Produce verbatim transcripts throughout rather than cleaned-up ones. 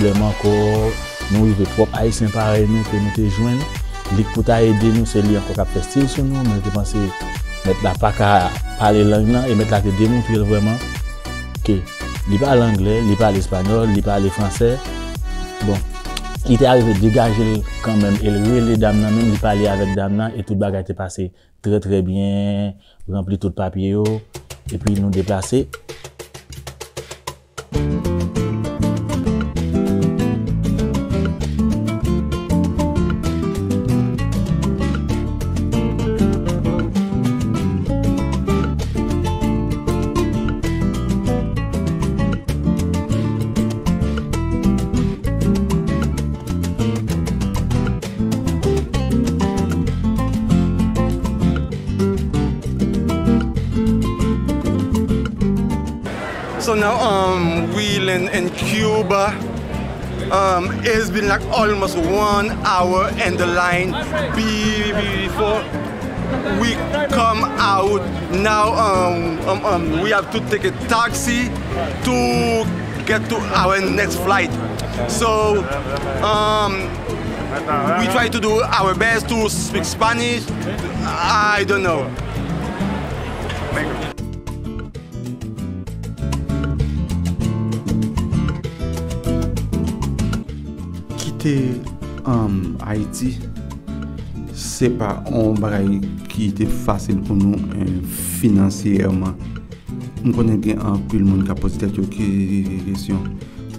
pwoblèm ankò, nou rive twòp Ayisyen parèy nou ke nou te jwenn. Li k pou ta ede nou, se li ankò k ap fè stil sou nou, men nou te panse mèt la pa ka pale lang nan, e mèt la te demontre l vrèman ke li pale anglè, li pale espanyòl, li pale fransè. Bon, li te arive degaje l kanmenm, e l rele dam nan menm, li pale avèk dam nan, e tout bagay te pase trè, trè byen, ranpli tout papye yo, epi nou deplase. So now, um, we land in Cuba. Um, it's been like almost one hour in the line be-, before we come out. Now, um, um, um, we have to take a taxi to get to our next flight. So, um, we try to do our best to speak Spanish. I don't know. Kite, um, Ayiti, se pa yon bagay ki te fasil pou nou, eh, finansyèman. M konnen gen anpil moun k ap poze tèt yo ke-, kesyon,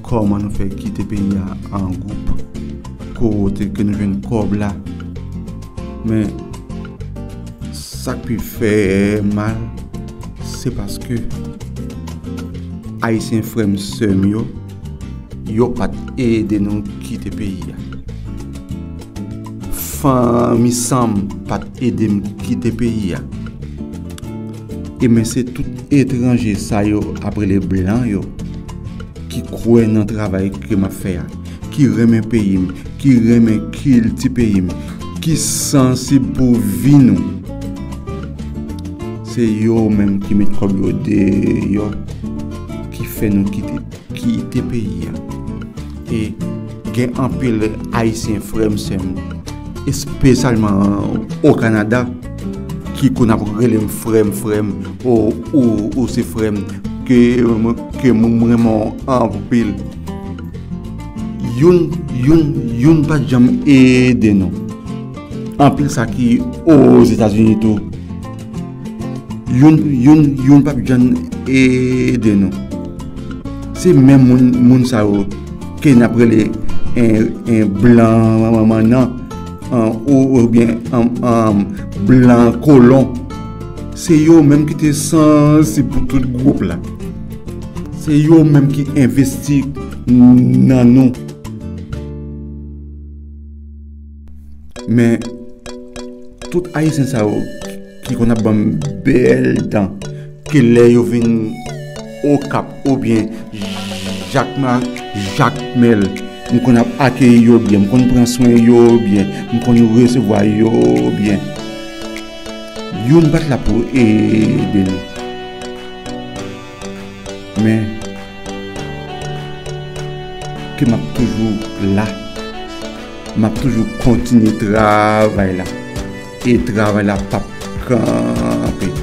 kòman nou fè kite peyi a an gwoup, kote ke nou jwenn kòb la. Men, sa k pi fè mal, se paske Ayisyen frè m, sè m yo, yo pa t ede nou kite peyi a. Fanmi san m pa t ede m kite peyi a. E men se tout etranje sa yo ap rele blan yo ki kwè nan travay ke m ap fè a, ki renmen peyi m, ki renmen kilti peyi m, ki sansib pou vi nou. Se yo menm ki met kòb yo deyò, ki fè nou kite, kite peyi a. E gen anpil Ayisyen, frè m, sè m, espesyalman o Kanada, ki konn ap rele m frè m, frè m, o, ou, ou se frè m, ke, ke m renmen w anpil. Youn, youn, youn pa t janm ede nou. Anpil sa ki Ozetazini tou. Youn, youn, youn p ap janm ede nou. Se menm moun, moun sa yo ke n ap rele en, en blan nan, an, ou, oubyen, an, an, blan kolon. Se yo menm ki te sansib pou tout gwoup la. Se yo menm ki envesti nan nou. Men, tout Ayisyen sa yo ki konn ap ban m bèl tan, ke lè yo vin Okap oubyen Jakma-, Jakmèl, m konn ap akeyi yo byen, m konn pran swen yo byen, m konn resevwa yo byen. Youn pa t la pou ede nou. Men, ke m ap toujou la. M ap toujou kontinye travay la. E travay la p ap kanpe.